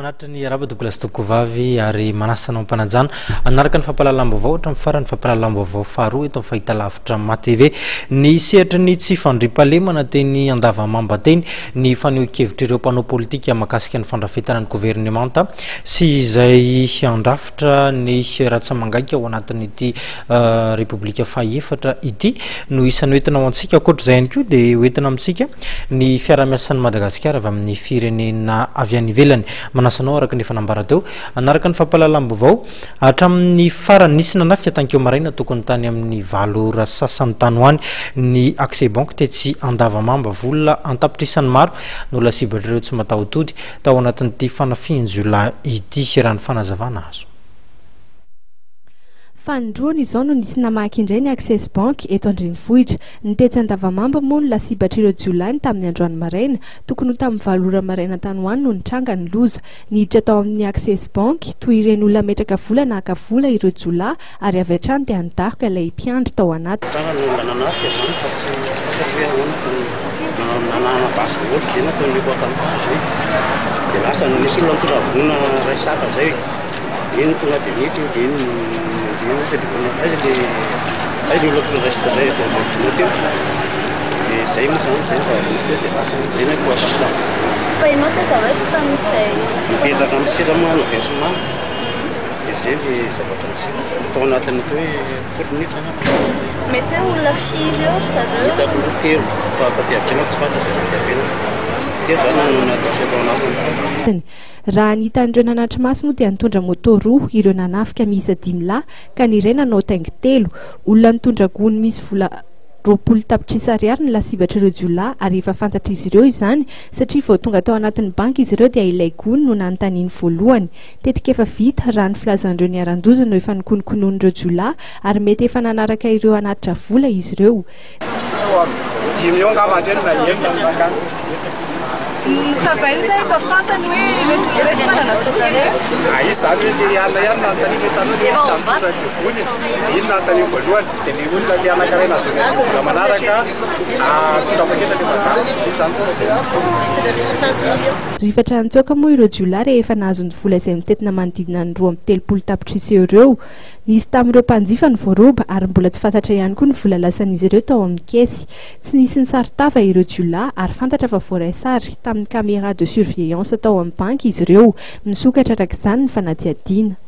Manatitra ny arahaba tompokolahy sy tompokovavy ary manasa anao am-panajana hanaraka ny fampahalalam-baovao hatramin'ny farany fampahalalam-baovao faharoa eto amin'ny fahitalavitra Ma TV. Ny sehatry ny tsy fandriampahalemana teny Andavamamba teny ny fanehoan-kevitr'ireo mpanao politika mahakasika ny fandrafetana ny governemanta sy izay handrafitra ny ratsa-mangaika ao anatin'ity Repoblika fahaefatra ity no isan'ny hoentina ho antsika. Ankoatra izay ihany koa dia hoentina amintsika ny fiarahamiasan'i Madagasikara avy amin'ny firenena avy any ivelany. Manasa anao araka ny efa nambara teo hanaraka ny fampahalalam-baovao hatramin'ny farany. Nisy nanafika tankeo maraina tokony tany amin'ny valo ora sasany tany ho any ny Accès Bank tetsy Andavamamba. Vola an-tapitrisany maro no lasibatr'ireo tsy mataho-tody tao anatin'ity fanafihan-jiolahy ity, raha ny fanazavana azo. Fanindroany izao no nisy namaky indray ny Access Bank eto an-drenivohitra. Ny tetsy Andavamamba moa no lasibatr'ireo jiolahy ny tamin'ny androany maraina. Tokony ho tamin'ny valo ora maraina tany ho any no nitranga ny loza. Niditra tao amin'ny Access Bank, toy ireny olona hametraka vola na haka vola ireo jiolahy ary avy hatrany dia nidaroka ilay mpiandry tao anaty. Tranga ny olona nanafika izany fa tsy fantatro hoe ahoana fa nanana basy daholo dia nataony nihoaka ny izay dia lasa nisy olona nitondra gona iray saka izay. Iny tonga dia niditra iny dia iny nenjehina hoe telephone aiza le aiza le olona tonga raisina indray eto ambony teo dia zay moa zany zay ny zava-nisy teo dia lasa zay ny akoho tamin'ny Fa ianao taiza ho aiza tamin'izay Mipetraka amin'ny seza moa aho versement dia zay le zavatra niseho tao anatin'ny atao hoe folo minitra angamba. Mety hoe olona firy eo ry zareo? Hitako aloha telo fa taty aoriana tsy fantatro fa taty aoriana telo zany no nahatonga tao anatiny tao. Raha ny hitan'ireo nanatri-maso moa dia nitondra moto roa ireo nanafika miisa dimy lahy ka ny iray nanao taingi-telo. Olona nitondra gony misy vola 20 tapitrisa ariary ny lasibatr'ireo jiolahy ary efa fantatr'izy ireo izany satria vao tonga tao anatin'ny banky izy ireo dia ilay gony no nanontaniany voalohany. Tetika efa vita, raha ny filazan'ireo niharan-doza no efa nokonokonoin'ireo jiolahy ary mety efa nanaraka ireo hanatitra vola izy ireo. Dimy eo angamba ndre no naheno ny nankany. Savainy sa efa fantany hoe ireto ireto manana fotoana? Ah, izy zany hoe le alina ihany nanontaniana hoe taloha le izy mitondra ny voly dia iny nanontaniana voalohany dia le olona le anankiray nahazoany an'ilay vola manaraka ah, mitondra paketra le madama iny zany tonga dia nisy Rifatra nitsoaka moa ireo jiolahy rehefa nahazo ny vola izay mitentina manodidina ny 32 tapitrisa eo ireo. Nisy tamin'ireo mpanjifa no voaroba ary mbola tsy fantatra ihany koa ny vola lasan'izy ireo tao amin'ny caisse. Tsy nisy nisaron-tava ireo jiolahy ary fantatra fa voaray sary tamin'ny caméra de surveillance tao amin'ny banky izy ireo. Misokatra araka izany ny fanadihadiana.